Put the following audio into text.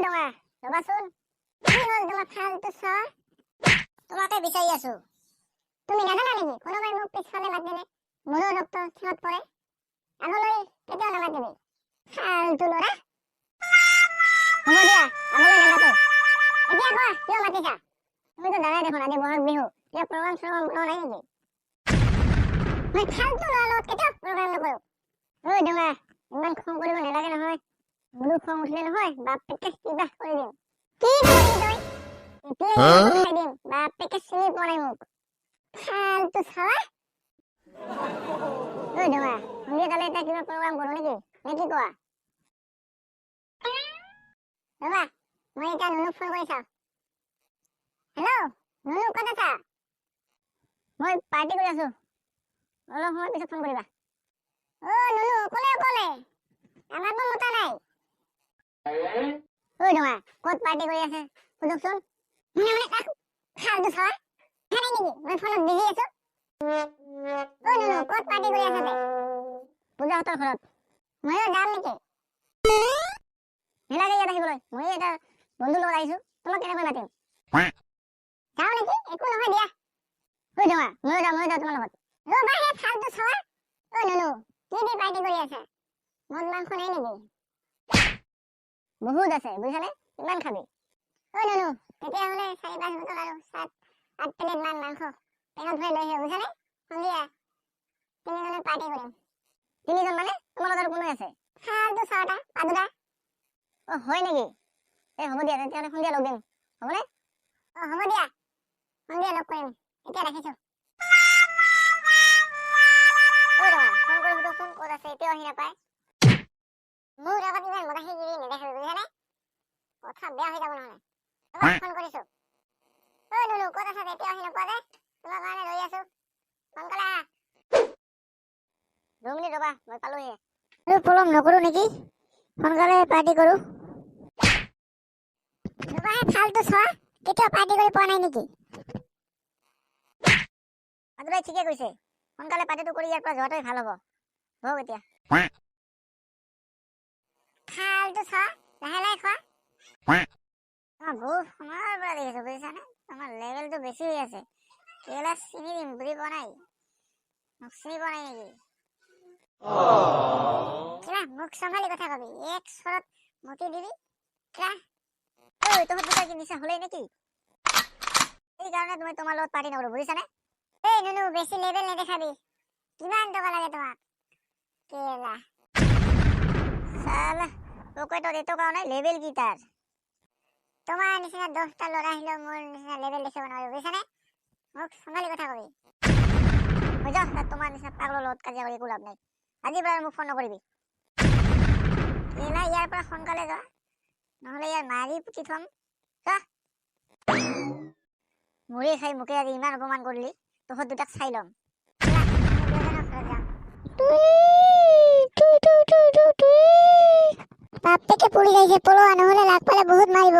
ডঙা, ৰ'বাচোন। কি হ'ল তোমাৰ, ফাল্টু চোৱা? তোমাকে বিচাৰি আছো। তুমি নাজানা নেকি, কোনোবাই মোক পিছফালে মাতিলে মোৰো ৰক্ত সিহঁত পৰে? আগলৈ কেতিয়াও নামাতিবি, ফাল্টু ল'ৰা। হ'ব দিয়া, আগলৈ নামাতো। এতিয়া কোৱা, কিয় মাতিছা? তুমিতো জানাই দেখোন, আজি বহাগ বিহু। কিবা প্ৰগ্ৰাম চগ্ৰাম বনোৱা নাই নেকি? মই ফাল্টু ল'ৰাৰ লগত কেতিয়াও প্ৰগ্ৰাম নকৰো। ঐ ডঙা, ইমান খং কৰিব নালাগে নহয়। মোৰো খং উঠিলে নহয়, বাপেকে কিবা কৰি দিম। কি নকৰিবি তই? এতিয়াই খাই দিম। বাপেকে চিনি পোৱা নাই মোক, ফাল্টু চাৱা। ঐ ডঙা, সন্ধিয়া কালে এটা কিবা প্ৰগ্ৰাম কৰো নেকি, নে কি কোৱা? ৰ'বা, মই এতিয়া নুনুক ফোন কৰি চাওঁ। হেল্ল' নুনু, ক'ত আছা? মই পাৰ্টি কৰি আছো, অলপ সময় পিছত ফোন কৰিবা। অ' নুনু, অকলে অকলে, আমাকো মতা নাই। ঐ ডঙা, ক'ত পাৰ্টি কৰি আছে সোধকচোন। মানে ফাল্টু চাৱা, দেখা নাই নেকি মই ফোনত বিজি আছো? অ' নুনু, ক'ত পাৰ্টি কৰি আছা তে? পূজাহঁতৰ ঘৰত। ময়ো যাম নেকি? নালাগে ইয়াত আহিবলৈ, মই এটা বন্ধুৰ লগত আহিছো, তোমাক কেনেকৈ মাতিম? যাওঁ নেকি? একো নহয় দিয়া। ঐ ডঙা, ময়ো যাওঁ, ময়ো যাওঁ তোমাৰ লগত। ৰ'বা হে, ফাল্টু চাৱা। অ' নুনু, কি দি পাৰ্টি কৰি আছা? মদ মাংস নাই নেকি? বহুত আছে, বুজিছানে? কিমান খাবি? ঐ নুনু, তেতিয়াহ'লে চাৰি পাঁচ বটল আৰু 7-8 প্লেট মান মাংস পেনত ভৰাই লৈ আহিব, বুজিছানে? সন্ধিয়া তিনিজনে পাৰ্টি কৰিম। তিনিজন মানে তোমাৰ লগত আৰু কোনে আছে? ফাল্টু চাওটা পাদুৰা। অ হয় নেকি? এই হ'ব দিয়া, তেতিয়াহ'লে সন্ধিয়া লগ দিম, হ'বনে? অ হ'ব দিয়া, সন্ধিয়া লগ কৰিম। এতিয়া ৰাখিছো। ঐ ৰবা, ফোন কৰি সোধকচোন ক'ত আছে, এতিয়াও আহি নাপায়। মোৰ আগত ইমান মদাহীগিৰি নেদেখাবি, বুজিছানে? কথা বেয়া হৈ যাব নহ'লে। ৰ'বা, ফোন কৰিছো। ঐ নুনু, ক'ত আছা? এতিয়াও আহি নোপোৱা যে? তোমাৰ কাৰণে ৰৈ আছো, সোনকালে আহা। 2 মিনিট ৰ'বা, মই পালোহিয়ে। আৰু পলম নকৰো নেকি? সোনকালে পাৰ্টি কৰো। ৰ'বাহে, ফাল্টু চোৱা, কেতিয়াও পাৰ্টি কৰি পোৱা নাই নেকি? পাদুৰাই ঠিকে কৈছে, সোনকালে পাৰ্টিটো কৰি ইয়াৰ পৰা যোৱাটোৱে ভাল হ'ব। বহক এতিয়া। ফাল্টু চোৱা, লাহে লাহে খোৱা। তোমাৰ বহুত সময়ৰ পৰা দেখিছো, বুজিছানে? তোমাৰ লেভেলটো বেছি হৈ আছে। কেলা চিনি দিম, বুজি পোৱা নাই? মোক চিনি পোৱা নাই নেকি? কিবা মুখ চম্ভালি কথা কবি, এক চৰত মতি দিবি কিবা। ঐ, তহঁত দুটা কি নিচা হ'লেই নেকি? সেইকাৰণে তুমি তোমাৰ লগত পাৰ্টি নকৰো, বুজিছানে? এই নুনু, বেছি লেভেল নেদেখাবি। কিমান টকা লাগে তোমাক, কেলা? চালা, পকেটত এটকাও নাই, লেভেল কি তাৰ? তোমাৰ নিচিনা 10টা ল'ৰা আহিলেও মোৰ নিচিনা লেভেল দেখিব নোৱাৰিব, বুজিছানে? মুখ চম্ভালি কথা কবি। হৈ যা, তাত তোমাৰ নিচিনা পাগলৰ লগত কাজিয়া কৰি একো লাভ নাই। আজিৰ পৰা মোক ফোন নকৰিবি। কেলা, ইয়াৰ পৰা সোনকালে যোৱা, নহ'লে ইয়াৰ মাৰি পুতি থ'ম। যা। মুড়ি খাই মোকে আজি ইমান অপমান কৰিলি, তহঁত দুটাক চাই ল'ম। ব'লা, আমি দুজনৰ ঘৰত যাওঁ। বাপেকে পুৰি খাইছে, পলোৱা, নহ'লে লাগ পালে বহুত মাৰিব।